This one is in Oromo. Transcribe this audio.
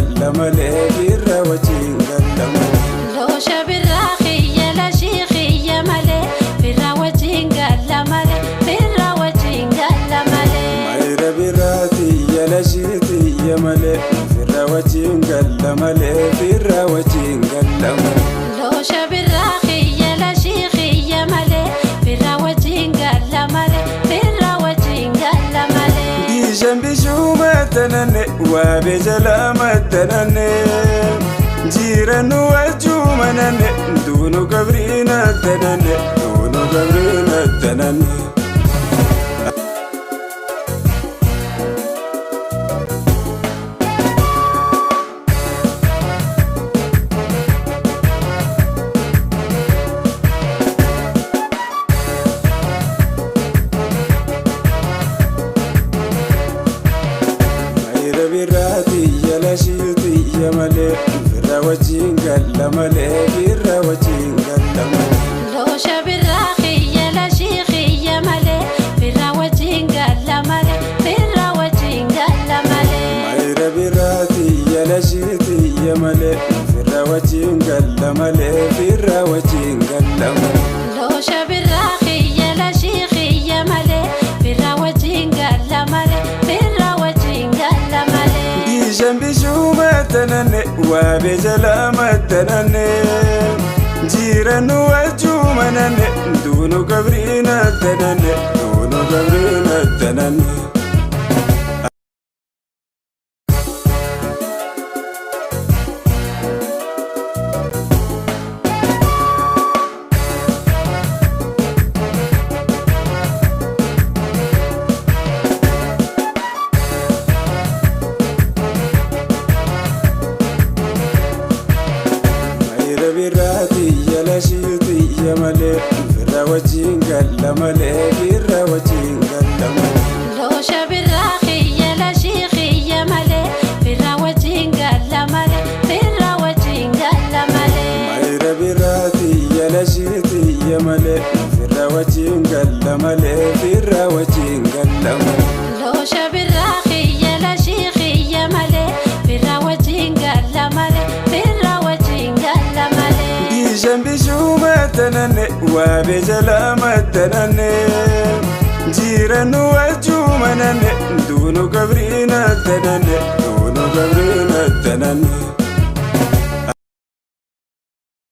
galla malee, firra wajjin galla malee. Loosha birraa xiyya lashii xiyya malee, firra wajjin galla malee, firra wajjin galla malee. Mayra birraa tiyya lashii tiyya malee, firra wajjin galla malee, firra wajjin galla malee. Loosha birraa xiyya lashii xiyya malee, firra wajjin galla malee, firra wajjin galla malee. Bishaan bishuu maxxananne, waabee jalaa maxxananne, jirannu wajjuumananne, duunu qabrii nattananne, duunu qabrii nattananne. Mayra birraa tiyya lashii tiyya malee, firra wajjin galla malee, firra wajjin galla malee. Loosha birraa xiyya lashii xiyya malee, firra wajjin galla malee, firra wajjin galla malee. Mayra birraa tiyya lashii tiyya malee, firra wajjin galla malee, firra wajjin galla malee. Loosha birraa xiyya lashii xiyya malee, firra wajjin galla malee, firra wajjin galla malee. Bishaan bishuu maxxananne, waabee jalaa maxxananne, jirannu wajjuumananne, duunu qabrii nattananne, duunu qabrii nattananne. Mayra birraa tiyya lashii tiyya malee, firra wajjin galla malee, firra wajjin galla malee. Loosha birraa xiyya lashii xiyya malee, firra wajjin galla malee, firra wajjin galla malee. Mayra birraa tiyya lashii tiyya malee, firra wajjin galla malee, firra wajjin galla malee. Loosha birraa xiyya lashii xiyya malee, firra wajjin galla malee, firra wajjin galla malee. Bishaan bishuu maxxananne, waabee jalaa maxxananne, jirannu wajjuumananne, duunu qabrii nattananne, duunu qabrii nattananne.